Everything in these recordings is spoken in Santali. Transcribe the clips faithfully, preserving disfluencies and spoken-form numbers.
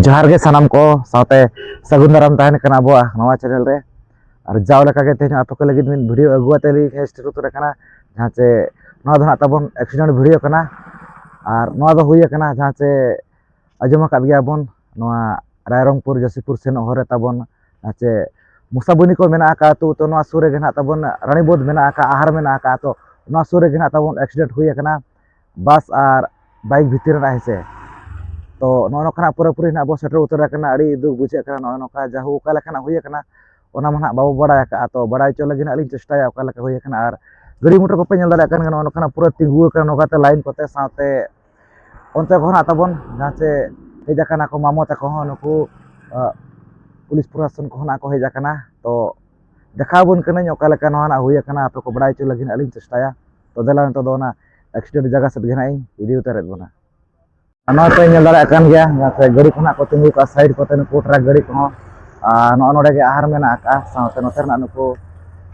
ᱡᱚᱦᱟᱨ ᱜᱮ ᱥᱟᱱᱟᱢ ᱠᱚ, ᱥᱟᱶᱛᱮ ᱥᱟᱹᱜᱩᱱ ᱫᱟᱨᱟᱢ ᱛᱟᱦᱮᱱ ᱠᱟᱱᱟ ᱟᱵᱚᱣᱟᱜ ᱱᱚᱣᱟ ᱪᱮᱱᱮᱞ ᱨᱮ᱾ ᱟᱨ ᱡᱟᱣ ᱞᱮᱠᱟ ᱜᱮ ᱛᱮᱦᱮᱧ ᱟᱯᱮ ᱠᱚ ᱞᱟᱹᱜᱤᱫ ᱢᱤᱫ ᱵᱷᱤᱰᱤᱭᱳ ᱟᱹᱜᱩ ᱟᱛᱮ ᱞᱤᱧ ᱦᱮᱡ ᱥᱮᱴᱮᱨ ᱩᱛᱟᱹᱨ ᱟᱠᱟᱱᱟ, ᱡᱟᱦᱟᱸ ᱪᱮ ᱱᱚᱣᱟ ᱫᱚ ᱱᱟᱜ ᱛᱟᱵᱚᱱ ᱮᱠᱥᱤᱰᱮᱱᱴ ᱵᱷᱤᱰᱤᱭᱳ ᱠᱟᱱᱟ᱾ ᱟᱨ ᱱᱚᱣᱟ ᱫᱚ ᱦᱩᱭ ᱟᱠᱟᱱᱟ ᱡᱟᱦᱟᱸ ᱪᱮ ᱟᱸᱡᱚᱢ ᱟᱠᱟᱫ ᱜᱮᱭᱟ ᱵᱚᱱ, ᱱᱚᱣᱟ ᱨᱟᱭᱨᱚᱝᱯᱩᱨ ᱡᱚᱥᱤᱯᱩᱨ ᱥᱮᱱᱚᱜ ᱦᱚᱨ ᱨᱮ ᱛᱟᱵᱚᱱ ᱡᱟᱦᱟᱸ ᱪᱮ ᱢᱚᱥᱟᱵᱩᱱᱤ ᱠᱚ ᱢᱮᱱᱟᱜ ᱟᱠᱟᱫ, ᱛᱚ ᱛᱚ ᱱᱚᱣᱟ ᱥᱩᱨ ᱨᱮᱜᱮ ᱱᱟᱜ ᱛᱟᱵᱚᱱ ᱨᱟᱱᱤᱵᱳᱫ ᱢᱮᱱᱟᱜ ᱟᱠᱟᱫ, ᱟᱦᱟᱨ ᱢᱮᱱᱟᱜ ᱟᱠᱟᱫ, ᱛᱚ ᱱᱚᱣᱟ ᱥᱩᱨ ᱨᱮᱜᱮ ᱱᱟᱜ ᱛᱟᱵᱚᱱ ᱮᱠᱥᱤᱰᱮᱱᱴ ᱦᱩᱭ ᱟᱠᱟᱱᱟ ᱵᱟᱥ ᱟᱨ ᱵᱟᱭᱤᱠ ᱵᱷᱤᱛᱤᱨ ᱨᱮᱱᱟᱜ, ᱦᱮᱸ ᱥᱮ᱾ ᱛᱚ ᱱᱚᱜᱼᱚ ᱱᱚᱝᱠᱟᱱᱟᱜ ᱯᱩᱨᱟᱹᱯᱩᱨᱤ ᱱᱟᱜ ᱵᱚ ᱥᱮᱴᱮᱨ ᱩᱛᱟᱹᱨ ᱟᱠᱟᱱᱟ᱾ ᱟᱹᱰᱤ ᱫᱩᱠ ᱵᱩᱡᱷᱟᱹᱜ ᱠᱟᱱᱟ᱾ ᱱᱚᱜᱼᱚ ᱱᱚᱝᱠᱟ ᱡᱟᱦᱳ ᱚᱠᱟ ᱞᱮᱠᱟᱱᱟᱜ ᱦᱩᱭ ᱟᱠᱟᱱᱟ, ᱚᱱᱟ ᱢᱟ ᱱᱟᱜ ᱵᱟᱵᱚ ᱵᱟᱲᱟᱭ ᱟᱠᱟᱫᱼᱟ᱾ ᱛᱚ ᱵᱟᱲᱟᱭ ᱦᱚᱪᱚ ᱞᱟᱹᱜᱤᱫ ᱱᱟᱜ ᱞᱤᱧ ᱪᱮᱥᱴᱟᱭᱟ ᱚᱠᱟ ᱞᱮᱠᱟ ᱦᱩᱭ ᱟᱠᱟᱱᱟ᱾ ᱟᱨ ᱜᱟᱹᱰᱤ ᱢᱚᱴᱚᱨ ᱠᱚᱯᱮ ᱧᱮᱞ ᱫᱟᱲᱮᱭᱟᱜ ᱠᱟᱱ ᱜᱮᱭᱟ, ᱱᱚᱜᱼᱚ ᱱᱚᱝᱠᱟᱱᱟᱜ ᱯᱩᱨᱟᱹ ᱛᱤᱸᱜᱩ ᱟᱠᱟᱱᱟ ᱱᱚᱝᱠᱟᱛᱮ ᱞᱟᱭᱤᱱ ᱠᱚᱛᱮ, ᱥᱟᱶᱛᱮ ᱚᱱᱛᱮ ᱠᱷᱚᱱᱟᱜ ᱛᱟᱵᱚᱱ ᱡᱟᱦᱟᱸ ᱪᱮ ᱦᱮᱡ ᱟᱠᱟᱱᱟ ᱠᱚ ᱢᱟᱢᱚ ᱛᱟᱠᱚ ᱦᱚᱸ, ᱱᱩᱠᱩ ᱟᱜ, ᱯᱩᱞᱤᱥ ᱯᱨᱚᱥᱟᱥᱚᱱ ᱠᱚ ᱠᱷᱚᱱᱟᱜ ᱠᱚ ᱦᱮᱡ ᱟᱠᱟᱱᱟ᱾ ᱛᱚ ᱫᱮᱠᱷᱟᱣ ᱟᱵᱚᱱ ᱠᱟᱹᱱᱟᱹᱧ ᱚᱠᱟ ᱞᱮᱠᱟ ᱱᱚᱣᱟ ᱨᱮᱱᱟᱜ ᱦᱩᱭ ᱟᱠᱟᱱᱟ, ᱟᱯᱮ ᱠᱚ ᱵᱟᱲᱟᱭ ᱦᱚᱪᱚ ᱞᱟᱹᱜᱤᱫ ᱦᱟᱸᱜ ᱞᱤᱧ ᱪᱮᱥᱴᱟᱭᱟ᱾ ᱛᱚ ᱫᱮᱞᱟ ᱱᱤᱛᱚᱜ ᱫᱚ ᱚᱱᱟ ᱮᱠᱥᱤᱰᱮᱱᱴ ᱡᱟᱭᱜᱟ ᱥᱮᱫ ᱜᱮ ᱦᱟᱸᱜ ᱤᱧ ᱤᱫᱤ ᱩᱛᱟᱹᱨᱮᱫ ᱵᱚᱱᱟ᱾ ᱟᱨ ᱱᱚᱜᱼᱚᱭ ᱯᱮ ᱧᱮᱞ ᱫᱟᱲᱮᱭᱟᱜ ᱠᱟᱱ ᱜᱮᱭᱟ, ᱡᱟᱦᱟᱸ ᱥᱮ ᱜᱟᱹᱰᱤ ᱠᱷᱚᱱᱟᱜ ᱠᱚ ᱛᱤᱸᱜᱩ ᱠᱟᱜᱼᱟ ᱥᱟᱭᱤᱰ ᱠᱚᱛᱮ ᱱᱩᱠᱩ ᱴᱨᱟᱠ ᱜᱟᱹᱰᱤ ᱠᱚᱦᱚᱸ᱾ ᱟᱨ ᱱᱚᱜᱼᱚ ᱱᱚᱰᱮ ᱜᱮ ᱟᱦᱟᱨ ᱢᱮᱱᱟᱜ ᱟᱠᱟᱫᱼᱟ, ᱥᱟᱶᱛᱮ ᱱᱚᱛᱮ ᱨᱮᱱᱟᱜ ᱱᱩᱠᱩ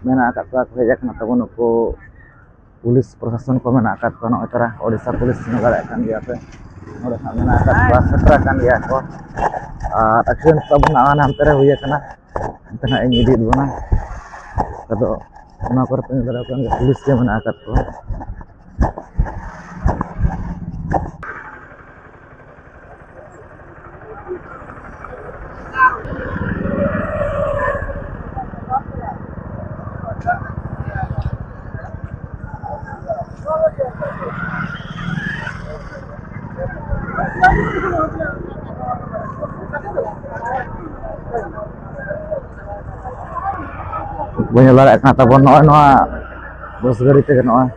ᱢᱮᱱᱟᱜ ᱟᱠᱟᱫ ᱠᱚᱣᱟ ᱠᱚ ᱦᱮᱡ ᱟᱠᱟᱱᱟ ᱛᱟᱵᱚᱱ ᱱᱩᱠᱩ ᱯᱩᱞᱤᱥ ᱯᱨᱚᱥᱟᱥᱚᱱ ᱠᱚ ᱢᱮᱱᱟᱜ ᱟᱠᱟᱫ ᱠᱚᱣᱟ᱾ ᱱᱚᱜᱼᱚᱭ ᱛᱟᱨᱟ ᱳᱰᱤᱥᱟ ᱯᱩᱞᱤᱥ ᱧᱮᱞ ᱫᱟᱲᱮᱭᱟᱜ ᱠᱟᱱ ᱜᱮᱭᱟ ᱯᱮ, ᱱᱚᱰᱮ ᱦᱟᱸᱜ ᱢᱮᱱᱟᱜ ᱟᱠᱟᱫ ᱠᱚᱣᱟ, ᱥᱮᱴᱮᱨ ᱟᱠᱟᱱ ᱜᱮᱭᱟ ᱠᱚ᱾ ᱟᱨ ᱮᱠᱥᱤᱰᱮᱱᱴ ᱛᱟᱵᱚᱱ ᱦᱟᱱᱮ ᱦᱟᱱᱛᱮ ᱨᱮ ᱦᱩᱭ ᱟᱠᱟᱱᱟ, ᱦᱟᱱᱛᱮ ᱱᱟᱜ ᱤᱧ ᱤᱫᱤᱭᱮᱫ ᱵᱚᱱᱟ᱾ ᱟᱫᱚ ᱚᱱᱟ ᱠᱚᱨᱮ ᱯᱮ ᱧᱮᱞ ᱫᱟᱲᱮᱭᱟᱜ ᱠᱟᱱ ᱜᱮᱭᱟ, ᱯᱩᱞᱤᱥ ᱜᱮ ᱢᱮᱱᱟᱜ ᱟᱠᱟᱫ ᱠᱚᱣᱟ᱾ ᱵᱚᱱ ᱧᱮᱞ ᱫᱟᱲᱮᱭᱟᱜ ᱠᱟᱱᱟ ᱛᱟᱵᱚᱱ ᱱᱚᱜᱼᱚᱭ ᱱᱚᱣᱟ ᱵᱟᱥ ᱜᱟᱹᱰᱤ ᱛᱮᱜᱮ ᱱᱚᱜᱼᱚᱭ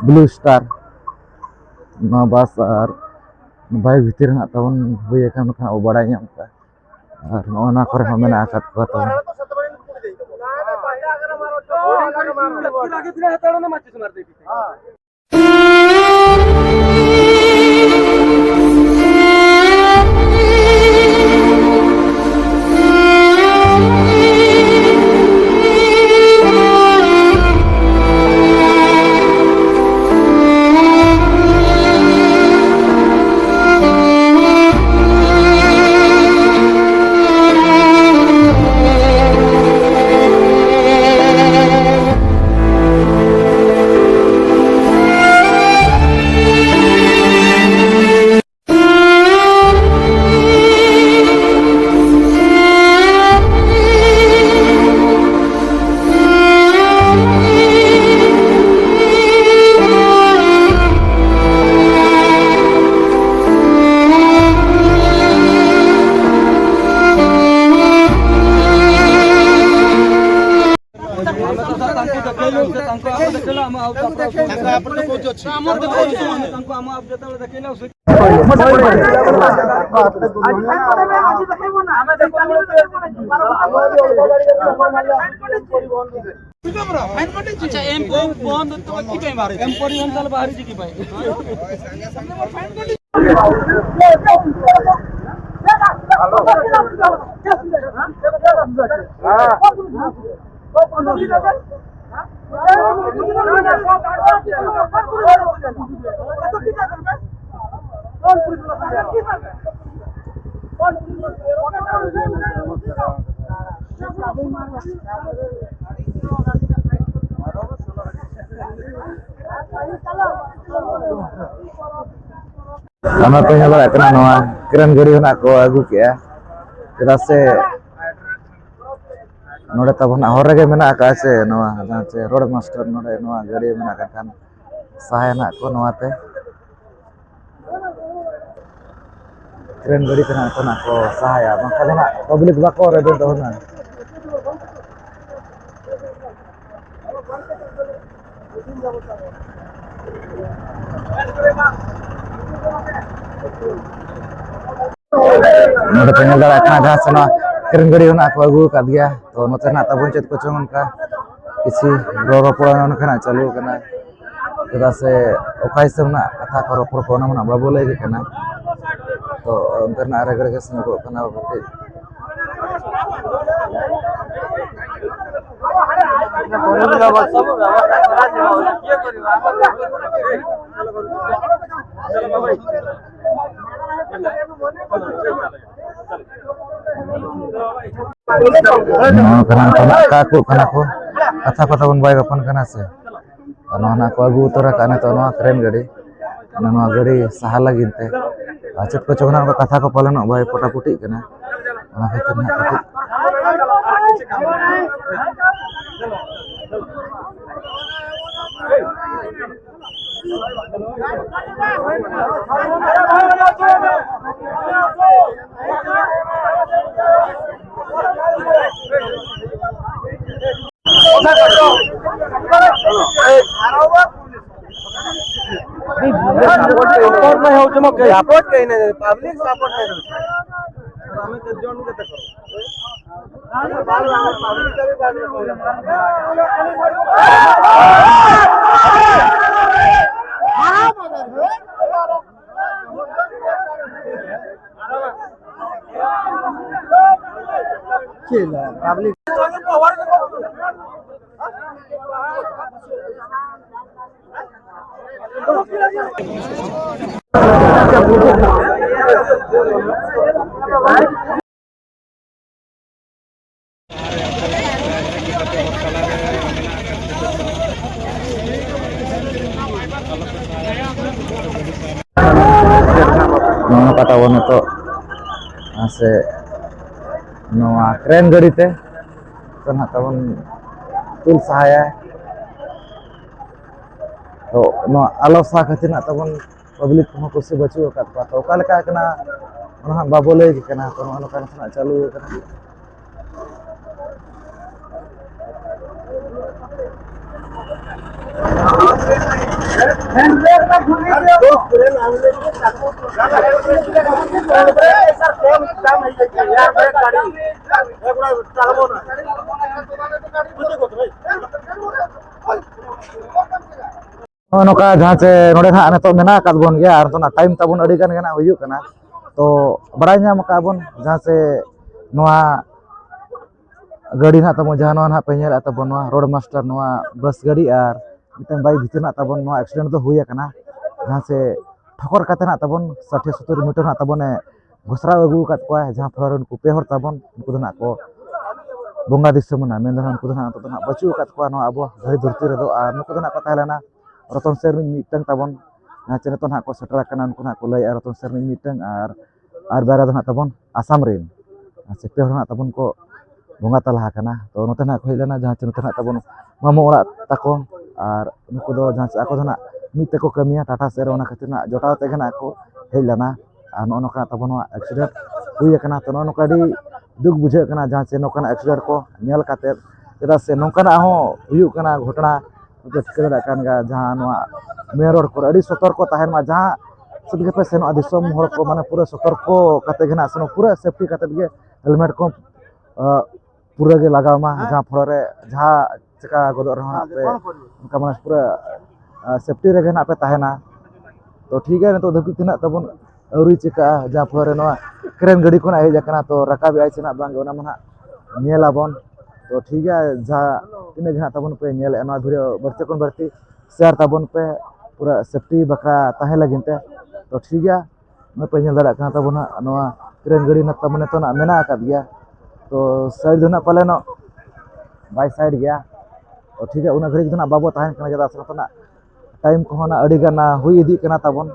ᱵᱞᱩ ᱥᱴᱟᱨ ᱱᱚᱣᱟ ᱵᱟᱥ ᱟᱨ ᱵᱟᱭᱤᱠ ᱵᱷᱤᱛᱤᱨ ᱨᱮ ᱱᱟᱜ ᱛᱟᱵᱚᱱ ᱦᱩᱭ ᱟᱠᱟᱱ ᱠᱷᱟᱱ ᱵᱚ ᱵᱟᱲᱟᱭ ᱧᱟᱢ ᱠᱟᱜᱼᱟ᱾ ᱟᱨ ᱱᱚᱜᱼᱚ ᱱᱚᱣᱟ ᱠᱚᱨᱮ ᱦᱚᱸ ᱢᱮᱱᱟᱜ ᱟᱠᱟᱫ ᱠᱚᱣᱟ ᱛᱟᱵᱚᱱ᱾ ତାଙ୍କୁ ଦେଖେଇଲୁ। ତାଙ୍କ ଆପ୍ ଟା କୋଉଠି ଅଛି? ତାଙ୍କୁ ଆମ ଆପ୍ ଯେତେବେଳେ ଦେଖେଇଲେ, ଆଉ ସେ ଆଚ୍ଛା, ଏମ୍ ବନ୍ଦ ତ କି ପାଇଁ ବାହାରିଛି? ଏମ୍ ପରିବହନ ତାହେଲେ ବାହାରିଛି କି ପାଇଁ? ᱚᱱᱟ ᱯᱮ ᱧᱮᱞ ᱫᱟᱲᱮᱭᱟᱜ ᱠᱟᱱᱟ, ᱱᱚᱣᱟ ᱠᱨᱮᱱ ᱜᱟᱹᱰᱤ ᱦᱚᱸ ᱱᱟᱜ ᱠᱚ ᱟᱹᱜᱩ ᱠᱮᱜᱼᱟ, ᱪᱮᱫᱟᱜ ᱥᱮ ᱱᱚᱰᱮ ᱛᱟᱵᱚᱱ ᱦᱟᱸᱜ ᱦᱚᱨ ᱨᱮᱜᱮ ᱢᱮᱱᱟᱜ ᱟᱠᱟᱫᱼᱟ ᱥᱮ, ᱱᱚᱣᱟ ᱡᱟᱦᱟᱸ ᱪᱮ ᱨᱳᱰ ᱢᱟᱥᱴᱟᱨ, ᱱᱚᱰᱮ ᱱᱚᱣᱟ ᱜᱟᱹᱰᱤ ᱢᱮᱱᱟᱜ ᱟᱠᱟᱫ ᱠᱷᱟᱱ ᱥᱟᱦᱟᱭᱟ ᱱᱟᱜ ᱠᱚ ᱱᱚᱣᱟᱛᱮ᱾ ᱠᱨᱮᱱ ᱜᱟᱹᱰᱤ ᱛᱮ ᱱᱟᱜ ᱠᱚ ᱱᱟᱜ ᱠᱚ ᱥᱟᱦᱟᱭᱟ, ᱵᱟᱝᱠᱷᱟᱱ ᱫᱚ ᱱᱟᱜ ᱯᱟᱵᱽᱞᱤᱠ ᱵᱟᱠᱚ ᱨᱮᱵᱮᱱ ᱛᱟᱵᱚᱱᱟ᱾ ᱱᱚᱰᱮ ᱯᱮ ᱧᱮᱞ ᱫᱟᱲᱮᱭᱟᱜ ᱠᱟᱱᱟ, ᱡᱟᱦᱟᱸ ᱥᱮ ᱱᱚᱣᱟ ᱠᱨᱮᱱ ᱜᱟᱹᱰᱤ ᱦᱚᱸ ᱱᱟᱜ ᱠᱚ ᱟᱹᱜᱩ ᱟᱠᱟᱫ ᱜᱮᱭᱟ᱾ ᱛᱚ, ᱱᱚᱛᱮ ᱱᱟᱜ ᱛᱟᱵᱚᱱ ᱪᱮᱫ ᱠᱚᱪᱚᱝ ᱚᱱᱠᱟ ᱠᱤᱪᱷᱩ ᱨᱚᱲ ᱨᱚᱯᱚᱲ ᱱᱚᱝᱠᱟᱱᱟᱜ ᱪᱟᱹᱞᱩ ᱟᱠᱟᱱᱟ, ᱪᱮᱫᱟᱜ ᱥᱮ ᱚᱠᱟ ᱦᱤᱥᱟᱹᱵ ᱨᱮᱱᱟᱜ ᱠᱟᱛᱷᱟ ᱠᱚ ᱨᱚᱯᱚᱲ ᱠᱚ, ᱚᱱᱟ ᱢᱟ ᱱᱟᱜ ᱵᱟᱵᱚ ᱞᱟᱹᱭ ᱜᱮ ᱠᱟᱱᱟ᱾ ᱛᱚ, ᱚᱱᱛᱮ ᱱᱟᱜ ᱨᱮᱜᱽᱲᱮ ᱜᱮ ᱥᱮᱱᱚᱜᱚᱜ ᱠᱟᱱᱟ ᱠᱟᱹᱴᱤᱡ᱾ ᱱᱚᱣᱟ ᱠᱟᱱᱟ ᱠᱚ, ᱚᱠᱟ ᱠᱚ ᱠᱟᱱᱟ ᱠᱚ, ᱠᱟᱛᱷᱟ ᱠᱚ ᱛᱟᱵᱚᱱ ᱵᱟᱭ ᱜᱟᱯᱟᱱ ᱠᱟᱱᱟ ᱥᱮ᱾ ᱟᱨ ᱱᱚᱣᱟ ᱱᱟᱜ ᱠᱚ ᱟᱹᱜᱩ ᱩᱛᱟᱹᱨ ᱟᱠᱟᱫᱼᱟ ᱱᱤᱛᱚᱜ ᱱᱚᱣᱟ ᱠᱨᱮᱱ ᱜᱟᱹᱰᱤ, ᱚᱱᱟ ᱱᱚᱣᱟ ᱜᱟᱹᱰᱤ ᱥᱟᱦᱟ ᱞᱟᱹᱜᱤᱫ ᱛᱮ᱾ ᱟᱨ ᱪᱮᱫ ᱠᱚᱪᱚᱝ ᱱᱟᱜ ᱚᱱᱠᱟ ᱠᱟᱛᱷᱟ ᱠᱚ ᱯᱟᱞᱮᱱᱚᱜ ᱵᱟᱭ ᱯᱚᱴᱟᱯᱩᱴᱤᱜ ᱠᱟᱱᱟ, ᱚᱱᱟ ᱠᱷᱟᱹᱛᱤᱨ ᱱᱟᱜ ᱠᱟᱹᱴᱤᱡ᱾ नहीं हो, चमक गई। सपोर्ट कहीं नहीं, पब्लिक सपोर्ट नहीं देती। हमें तो जोन के तक। पब्लिक। ᱱᱚᱜᱼᱚ ᱱᱚᱝᱠᱟ ᱛᱟᱵᱚᱱ ᱱᱤᱛᱚᱜ, ᱢᱟᱥᱮ, ᱱᱚᱣᱟ ᱠᱨᱮᱱ ᱜᱟᱹᱰᱤ ᱛᱮ ᱛᱚ ᱱᱟᱦᱟᱜ ᱛᱟᱵᱚᱱ ᱛᱩᱞ ᱥᱟᱦᱟᱭᱟ᱾ ᱛᱚ ᱱᱚᱣᱟ ᱟᱞᱚ ᱥᱟᱦᱟ ᱠᱷᱟᱹᱛᱤᱨ ᱱᱟᱦᱟᱜ ᱛᱟᱵᱚᱱ ᱯᱟᱵᱽᱞᱤᱠ ᱠᱚᱦᱚᱸ ᱠᱩᱥᱤ ᱵᱟᱹᱪᱩᱜ ᱟᱠᱟᱫ ᱠᱚᱣᱟ᱾ ᱛᱚ ᱚᱠᱟ ᱞᱮᱠᱟ ᱠᱟᱱᱟ ᱚᱱᱟ ᱦᱟᱸᱜ ᱵᱟᱵᱚ ᱞᱟᱹᱭ ᱟᱠᱚ ᱠᱟᱱᱟ᱾ ᱛᱚ ᱱᱚᱜᱼᱚ ᱱᱚᱝᱠᱟ ᱱᱟᱥᱮᱱᱟᱜ ᱪᱟᱹᱞᱩ ᱟᱠᱟᱱᱟ᱾ ᱱᱚᱜᱼᱚ ᱱᱚᱝᱠᱟ ᱡᱟᱦᱟᱸ ᱪᱮ ᱱᱚᱰᱮ ᱦᱟᱸᱜ ᱱᱤᱛᱚᱜ ᱢᱮᱱᱟᱜ ᱟᱠᱟᱫ ᱵᱚᱱ ᱜᱮᱭᱟ ᱟᱨ ᱱᱤᱛᱚᱜ ᱴᱟᱭᱤᱢ ᱛᱟᱵᱚᱱ ᱟᱹᱰᱤ ᱜᱟᱱ ᱜᱮ ᱱᱟᱜ ᱦᱩᱭᱩᱜ ᱠᱟᱱᱟ᱾ ᱛᱚ ᱵᱟᱲᱟᱭ ᱧᱟᱢ ᱟᱠᱟᱫ ᱵᱚᱱ ᱡᱟᱦᱟᱸ ᱪᱮ ᱱᱚᱣᱟ ᱜᱟᱹᱰᱤ ᱱᱟᱦᱟᱜ ᱛᱟᱵᱚᱱ, ᱡᱟᱦᱟᱸ ᱱᱚᱣᱟ ᱱᱟᱦᱟᱜ ᱯᱮ ᱧᱮᱞᱮᱫ ᱛᱟᱵᱚᱱ, ᱱᱚᱣᱟ ᱨᱳᱰ ᱢᱟᱥᱴᱟᱨ, ᱱᱚᱣᱟ ᱵᱟᱥ ᱜᱟᱹᱰᱤ ᱟᱨ ᱢᱤᱫᱴᱟᱝ ᱵᱟᱭᱤᱠ ᱵᱷᱤᱛᱤᱨ ᱱᱟᱦᱟᱜ ᱛᱟᱵᱚᱱ ᱱᱚᱣᱟ ᱮᱠᱥᱤᱰᱮᱱᱴ ᱫᱚ ᱦᱩᱭ ᱟᱠᱟᱱᱟ᱾ ᱡᱟᱦᱟᱸ ᱪᱮ ᱴᱷᱚᱠᱚᱨ ᱠᱟᱛᱮ ᱱᱟᱦᱟᱜ ᱛᱟᱵᱚᱱ ᱥᱟᱴᱷᱤ ᱥᱚᱛᱛᱚᱨ ᱢᱤᱴᱟᱨ ᱱᱟᱦᱟᱜ ᱛᱟᱵᱚᱱ ᱮ ᱜᱷᱚᱥᱲᱟᱣ ᱟᱹᱜᱩ ᱟᱠᱟᱫ ᱠᱚᱣᱟ, ᱡᱟᱦᱟᱸ ᱯᱷᱚᱞᱚ ᱨᱮ ᱱᱩᱠᱩ ᱯᱮ ᱦᱚᱲ ᱛᱟᱵᱚᱱ, ᱩᱱᱠᱩ ᱫᱚ ᱱᱟᱦᱟᱜ ᱠᱚ ᱵᱚᱸᱜᱟ ᱫᱤᱥᱚᱢ ᱮᱱᱟ, ᱢᱮᱱ ᱫᱚ ᱱᱟᱦᱟᱜ ᱩᱱᱠᱩ ᱫᱚ ᱱᱟᱦᱟᱜ ᱱᱤᱛᱚᱜ ᱫᱚ ᱱᱟᱦᱟᱜ ᱵᱟᱹᱪᱩᱜ ᱟᱠᱟᱫ ᱠᱚᱣᱟ ᱱᱚᱣᱟ ᱟᱵᱚ ᱫᱷᱟᱹᱨᱛᱤ ᱫᱷᱩᱨᱛᱤ ᱨᱮᱫᱚ᱾ ᱟᱨ ᱱᱩᱠᱩ ᱫᱚ ᱱᱟᱦᱟᱜ ᱠᱚ ᱛᱟᱦᱮᱸ ᱞᱮᱱᱟ ᱨᱚᱛᱚᱱ ᱥᱮᱨ ᱢᱤᱫ ᱢᱤᱫᱴᱟᱝ ᱛᱟᱵᱚᱱ, ᱡᱟᱦᱟᱸ ᱪᱮ ᱱᱤᱛᱚᱜ ᱱᱟᱦᱟᱜ ᱠᱚ ᱥᱮᱴᱮᱨ ᱟᱠᱟᱱᱟ, ᱩᱱᱠᱩ ᱱᱟᱦᱟᱜ ᱠᱚ ᱞᱟᱹᱭᱮᱫᱼᱟ ᱨᱚᱛᱚᱱ ᱥᱮᱨ ᱢᱤᱫ ᱢᱤᱫᱴᱟᱝ ᱟᱨ, ᱟᱨ ᱵᱟᱨᱭᱟ ᱫᱚ ᱱᱟᱦᱟᱜ ᱛᱟᱵᱚᱱ ᱟᱥᱟᱢ ᱨᱮᱱ, ᱟᱨ ᱥᱮ ᱯᱮ ᱦᱚᱲ ᱱᱟᱦᱟᱜ ᱛᱟᱵᱚᱱ ᱠᱚ ᱵᱚᱸᱜᱟ ᱛᱟᱞᱟ ᱟᱠᱟᱱᱟ᱾ ᱛᱚ ᱱᱚᱛᱮ ᱱᱟᱦᱟᱜ ᱠᱚ ᱦᱮᱡ ᱞᱮᱱᱟ, ᱡᱟᱦᱟᱸ ᱪᱮ ᱱᱚᱛᱮ ᱱᱟᱦᱟᱜ ᱛᱟᱵᱚᱱ ᱢᱟᱢᱚ ᱚᱲᱟᱜ ᱛᱟᱠᱚ, ᱟᱨ ᱱᱩᱠᱩ ᱫᱚ ᱡᱟᱦᱟᱸ ᱪᱮ ᱟᱠᱚ ᱫᱚ ᱱᱟᱦᱟᱜ ᱢᱤᱫ ᱛᱮᱠᱚ ᱠᱟᱹᱢᱤᱭᱟ ᱴᱟᱴᱟ ᱥᱮᱫ ᱨᱮ, ᱚᱱᱟ ᱠᱷᱟᱹᱛᱤᱨ ᱱᱟᱦᱟᱜ ᱡᱚᱴᱟᱣ ᱛᱮᱜᱮ ᱱᱟᱦᱟᱜ ᱠᱚ ᱦᱮᱡ ᱞᱮᱱᱟ᱾ ᱟᱨ ᱱᱚᱜᱼᱚ ᱱᱚᱝᱠᱟ ᱛᱟᱵᱚᱱ ᱱᱚᱣᱟ ᱮᱠᱥᱤᱰᱮᱱᱴ ᱦᱩᱭ ᱟᱠᱟᱱᱟ᱾ ᱛᱚ ᱱᱚᱜᱼᱚ ᱱᱚᱝᱠᱟ ᱟᱹᱰᱤ ᱫᱩᱠ ᱵᱩᱡᱷᱟᱹᱜ ᱠᱟᱱᱟ ᱡᱟᱦᱟᱸ ᱪᱮ ᱱᱚᱝᱠᱟᱱᱟᱜ ᱮᱠᱥᱤᱰᱮᱱᱴ ᱠᱚ ᱧᱮᱞ ᱠᱟᱛᱮᱫ, ᱪᱮᱫᱟᱜ ᱥᱮ ᱱᱚᱝᱠᱟᱱᱟᱜ ᱦᱚᱸ ᱦᱩᱭᱩᱜ ᱠᱟᱱᱟ ᱜᱷᱚᱴᱚᱱᱟ᱾ ᱟᱯᱮ ᱴᱷᱤᱠᱟᱹ ᱫᱟᱲᱮᱭᱟᱜ ᱠᱟᱱ ᱜᱮᱭᱟ, ᱡᱟᱦᱟᱸ ᱱᱚᱣᱟ ᱢᱮᱱ ᱨᱳᱰ ᱠᱚᱨᱮ ᱟᱹᱰᱤ ᱥᱚᱛᱚᱨᱠᱚ ᱛᱟᱦᱮᱱ ᱢᱟ, ᱡᱟᱦᱟᱸ ᱥᱮᱫ ᱜᱮᱯᱮ ᱥᱮᱱᱚᱜᱼᱟ, ᱫᱤᱥᱚᱢ ᱦᱚᱲ ᱠᱚ ᱢᱟᱱᱮ ᱯᱩᱨᱟᱹ ᱥᱚᱛᱚᱨᱠᱚ ᱠᱟᱛᱮ ᱜᱮ ᱱᱟᱜ ᱥᱮᱱᱚᱜ, ᱯᱩᱨᱟᱹ ᱥᱮᱯᱴᱤ ᱠᱟᱛᱮ ᱜᱮ ᱦᱮᱞᱢᱮᱴ ᱠᱚ ᱯᱩᱨᱟᱹ ᱜᱮ ᱞᱟᱜᱟᱣ ᱢᱟ, ᱡᱟᱦᱟᱸ ᱯᱷᱚᱞᱚ ᱨᱮ ᱡᱟᱦᱟᱸ ᱪᱮᱠᱟ ᱜᱚᱫᱚᱜ ᱨᱮᱦᱚᱸ ᱱᱟᱜ ᱯᱮ ᱚᱱᱠᱟ ᱢᱟᱱᱮ ᱯᱩᱨᱟᱹ ᱥᱮᱯᱴᱤ ᱨᱮᱜᱮ ᱱᱟᱜ ᱯᱮ ᱛᱟᱦᱮᱱᱟ᱾ ᱛᱚ ᱴᱷᱤᱠ ᱜᱮᱭᱟ, ᱱᱤᱛᱚᱜ ᱫᱷᱟᱹᱵᱤᱡ ᱛᱮ ᱱᱟᱜ ᱛᱟᱵᱚᱱ ᱟᱹᱣᱨᱤ ᱪᱮᱠᱟᱜᱼᱟ, ᱡᱟᱦᱟᱸ ᱯᱷᱚᱞᱚ ᱨᱮ ᱱᱚᱣᱟ ᱠᱨᱮᱱ ᱜᱟᱹᱰᱤ ᱠᱷᱚᱱᱟᱜ ᱦᱮᱡ ᱟᱠᱟᱱᱟ, ᱛᱚ ᱨᱟᱠᱟᱵᱮᱜᱼᱟᱭ ᱥᱮ ᱱᱟᱜ ᱵᱟᱝ, ᱚᱱᱟ ᱢᱟ ᱱᱟᱜ ᱧᱮᱞ ᱟᱵᱚᱱ᱾ ᱛᱚ ᱴᱷᱤᱠ ᱜᱮᱭᱟ, ᱡᱟᱦᱟᱸ ᱛᱤᱱᱟᱹᱜ ᱜᱮ ᱱᱟᱜ ᱛᱟᱵᱚᱱ ᱯᱮ ᱧᱮᱞᱮᱫᱼᱟ, ᱱᱚᱣᱟ ᱵᱷᱤᱰᱤᱭᱳ ᱵᱟᱹᱲᱛᱤ ᱠᱷᱚᱱ ᱵᱟᱹᱲᱛᱤ ᱥᱮᱭᱟᱨ ᱛᱟᱵᱚᱱ ᱯᱮ, ᱯᱩᱨᱟᱹ ᱥᱮᱯᱴᱤ ᱵᱟᱠᱷᱨᱟ ᱛᱟᱦᱮᱸ ᱞᱟᱹᱜᱤᱫ ᱛᱮ᱾ ᱛᱚ ᱴᱷᱤᱠ ᱜᱮᱭᱟ, ᱱᱚᱜᱼᱚᱭ ᱯᱮ ᱧᱮᱞ ᱫᱟᱲᱮᱭᱟᱜ ᱠᱟᱱᱟ ᱛᱟᱵᱚᱱ ᱦᱟᱸᱜ, ᱱᱚᱣᱟ ᱠᱨᱮᱱ ᱜᱟᱹᱰᱤ ᱱᱟᱜ ᱛᱟᱵᱚᱱ ᱱᱤᱛᱚᱜ ᱱᱟᱜ ᱢᱮᱱᱟᱜ ᱟᱠᱟᱫ ᱜᱮᱭᱟ᱾ ᱛᱚ ᱥᱟᱭᱤᱰ ᱫᱚ ᱱᱟᱜ ᱯᱟᱞᱮᱱᱚᱜ ᱵᱟᱭ ᱥᱟᱭᱤᱰ ᱜᱮᱭᱟ᱾ ᱛᱚ ᱴᱷᱤᱠ ᱜᱮᱭᱟ, ᱩᱱᱟᱹᱜ ᱜᱷᱟᱹᱲᱤᱡ ᱫᱚ ᱱᱟᱜ ᱵᱟᱵᱚ ᱛᱟᱦᱮᱱ ᱠᱟᱱᱟ, ᱪᱮᱫᱟᱜ ᱥᱮ ᱱᱤᱛᱚᱜ ᱱᱟᱜ ᱴᱟᱭᱤᱢ ᱠᱚᱦᱚᱸ ᱱᱟᱜ ᱟᱹᱰᱤ ᱜᱟᱱ ᱦᱩᱭ ᱤᱫᱤᱜ ᱠᱟᱱᱟ ᱛᱟᱵᱚᱱ,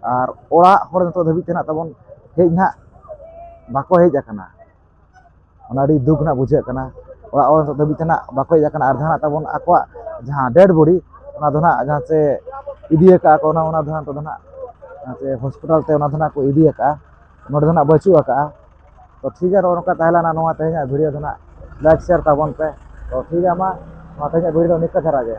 ᱟᱨ ᱚᱲᱟᱜ ᱦᱚᱲ ᱱᱤᱛᱚᱜ ᱫᱷᱟᱹᱵᱤᱡ ᱛᱮ ᱱᱟᱜ ᱛᱟᱵᱚᱱ ᱦᱮᱡ ᱱᱟᱜ ᱵᱟᱠᱚ ᱦᱮᱡ ᱟᱠᱟᱱᱟ᱾ ᱚᱱᱟ ᱟᱹᱰᱤ ᱫᱩᱠ ᱨᱮᱱᱟᱜ ᱵᱩᱡᱷᱟᱹᱜ ᱠᱟᱱᱟ᱾ ᱚᱲᱟᱜ ᱦᱚᱲ ᱱᱤᱛᱚᱜ ᱫᱷᱟᱹᱵᱤᱡ ᱛᱮ ᱱᱟᱜ ᱵᱟᱠᱚ ᱦᱮᱡ ᱟᱠᱟᱱᱟ, ᱟᱨ ᱡᱟᱦᱟᱸ ᱱᱟᱜ ᱛᱟᱵᱚᱱ ᱟᱠᱚᱣᱟᱜ ᱡᱟᱦᱟᱸ ᱰᱮᱰ ᱵᱚᱰᱤ, ᱚᱱᱟ ᱫᱚ ᱱᱟᱜ ᱡᱟᱦᱟᱸ ᱪᱮ ᱤᱫᱤ ᱟᱠᱟᱫᱼᱟ ᱠᱚ, ᱚᱱᱟ, ᱚᱱᱟ ᱫᱚ ᱱᱟᱜ ᱱᱤᱛᱚᱜ ᱫᱚ ᱱᱟᱜ ᱡᱟᱦᱟᱸ ᱪᱮ ᱦᱚᱥᱯᱤᱴᱟᱞ ᱛᱮ ᱚᱱᱟ ᱫᱚ ᱱᱟᱜ ᱠᱚ ᱤᱫᱤ ᱟᱠᱟᱫᱼᱟ, ᱱᱚᱰᱮ ᱫᱚ ᱱᱟᱜ ᱵᱟᱹᱪᱩᱜ ᱟᱠᱟᱫᱼᱟ᱾ ᱛᱚ ᱴᱷᱤᱠ ᱜᱮᱭᱟ, ᱱᱚᱜᱼᱚ ᱱᱚᱝᱠᱟ ᱛᱟᱦᱮᱸ ᱞᱮᱱᱟ ᱱᱚᱣᱟ ᱛᱮᱦᱮᱧᱟᱜ ᱵᱷᱤᱰᱤᱭᱳ ᱫᱚ ᱱᱟᱜ᱾ ᱞᱟᱭᱤᱠ ᱥᱮᱭᱟᱨ ᱛᱟᱵᱚᱱ ᱯᱮ᱾ ᱛᱚ ᱴᱷᱤᱠ ᱜᱮᱭᱟ, ᱢᱟ ᱱᱚᱣᱟ ᱛᱮᱦᱮᱧᱟᱜ ᱵᱷᱤᱰᱤᱭᱳ ᱫᱚ ᱱᱤᱝᱠᱟᱹ ᱫᱷᱟᱨᱟ ᱜᱮ᱾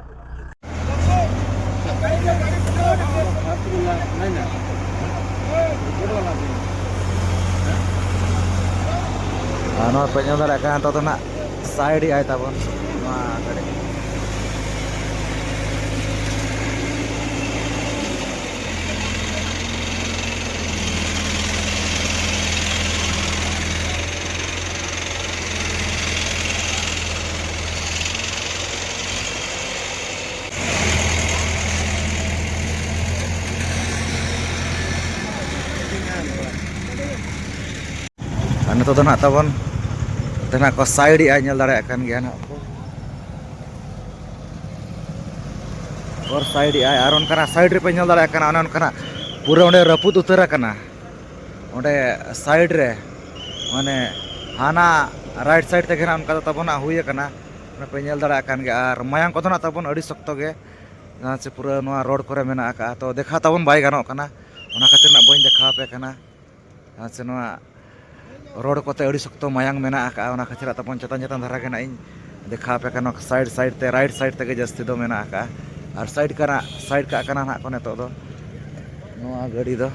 ᱟᱨ ᱱᱚᱣᱟ ᱯᱮ ᱧᱮᱞ ᱫᱟᱲᱮᱭᱟᱜ ᱠᱟᱱᱟ, ᱱᱤᱛᱚᱜ ᱫᱚ ᱱᱟᱜ ᱥᱟᱭᱤᱰ ᱮᱜᱼᱟᱭ ᱛᱟᱵᱚᱱ ᱱᱚᱣᱟ ᱜᱟᱹᱰᱤ᱾ ᱟᱨ ᱱᱤᱛᱚᱜ ᱫᱚ ᱱᱟᱜ ᱛᱟᱵᱚᱱ, ᱱᱚᱛᱮ ᱱᱟᱜ ᱠᱚ ᱥᱟᱭᱤᱰ ᱮᱜᱼᱟ, ᱧᱮᱞ ᱫᱟᱲᱮᱭᱟᱜ ᱠᱟᱱ ᱜᱮᱭᱟ ᱱᱟᱜ ᱯᱮ᱾ ᱚᱨ ᱥᱟᱭᱤᱰ ᱮᱜᱼᱟᱭ, ᱟᱨ ᱚᱱᱠᱟᱱᱟᱜ ᱥᱟᱭᱤᱰ ᱨᱮᱯᱮ ᱧᱮᱞ ᱫᱟᱲᱮᱭᱟᱜ ᱠᱟᱱᱟ, ᱚᱱᱮ ᱚᱱᱠᱟᱱᱟᱜ ᱯᱩᱨᱟᱹ ᱚᱸᱰᱮ ᱨᱟᱹᱯᱩᱫ ᱩᱛᱟᱹᱨ ᱟᱠᱟᱱᱟ᱾ ᱚᱸᱰᱮ ᱥᱟᱭᱤᱰ ᱨᱮ, ᱢᱟᱱᱮ, ᱦᱟᱱᱟ ᱨᱟᱭᱤᱴ ᱥᱟᱭᱤᱰ ᱛᱮᱜᱮ ᱱᱟᱜ ᱚᱱᱠᱟ ᱫᱚ ᱛᱟᱵᱚᱱᱟᱜ ᱦᱩᱭ ᱟᱠᱟᱱᱟ᱾ ᱚᱱᱟ ᱯᱮ ᱧᱮᱞ ᱫᱟᱲᱮᱭᱟᱜ ᱠᱟᱱ ᱜᱮᱭᱟ᱾ ᱟᱨ ᱢᱟᱭᱟᱝ ᱠᱚᱫᱚ ᱱᱟᱜ ᱛᱟᱵᱚᱱ ᱟᱹᱰᱤ ᱥᱚᱠᱛᱚ ᱜᱮ, ᱡᱟᱦᱟᱸ ᱪᱮ ᱯᱩᱨᱟᱹ ᱱᱚᱣᱟ ᱨᱳᱰ ᱠᱚᱨᱮ ᱢᱮᱱᱟᱜ ᱟᱠᱟᱫᱼᱟ᱾ ᱛᱚ ᱫᱮᱠᱷᱟᱣ ᱛᱟᱵᱚᱱ ᱵᱟᱭ ᱜᱟᱱᱚᱜ ᱠᱟᱱᱟ, ᱚᱱᱟ ᱠᱷᱟᱹᱛᱤᱨ ᱱᱟᱜ ᱵᱟᱹᱧ ᱫᱮᱠᱷᱟᱣ ᱟᱯᱮ ᱠᱟᱱᱟ᱾ ᱟᱨ ᱥᱮ ᱱᱚᱣᱟ ᱨᱳᱰ ᱠᱚᱛᱮ ᱟᱹᱰᱤ ᱥᱚᱠᱛᱚ ᱢᱟᱭᱟᱝ ᱢᱮᱱᱟᱜ ᱟᱠᱟᱫᱼᱟ, ᱚᱱᱟ ᱠᱷᱟᱹᱛᱤᱨ ᱛᱟᱵᱚᱱ ᱪᱮᱛᱟᱱ ᱪᱮᱛᱟᱱ ᱫᱷᱟᱨᱟ ᱜᱮ ᱱᱟᱜ ᱤᱧ ᱫᱮᱠᱷᱟᱣ ᱟᱯᱮ ᱠᱟᱱᱟ᱾ ᱥᱟᱭᱤᱰ ᱥᱟᱭᱤᱰ ᱛᱮ, ᱨᱟᱭᱤᱴ ᱥᱟᱭᱤᱰ ᱛᱮᱜᱮ ᱡᱟᱹᱥᱛᱤ ᱫᱚ ᱢᱮᱱᱟᱜ ᱟᱠᱟᱫᱼᱟ, ᱟᱨ ᱥᱟᱭᱤᱰ ᱠᱟᱱᱟ, ᱥᱟᱭᱤᱰ ᱠᱟᱜ ᱠᱟᱱᱟ ᱱᱟᱜ ᱠᱚ ᱱᱤᱛᱚᱜ ᱫᱚ᱾ ᱱᱚᱣᱟ ᱜᱟᱹᱰᱤ ᱫᱚ᱾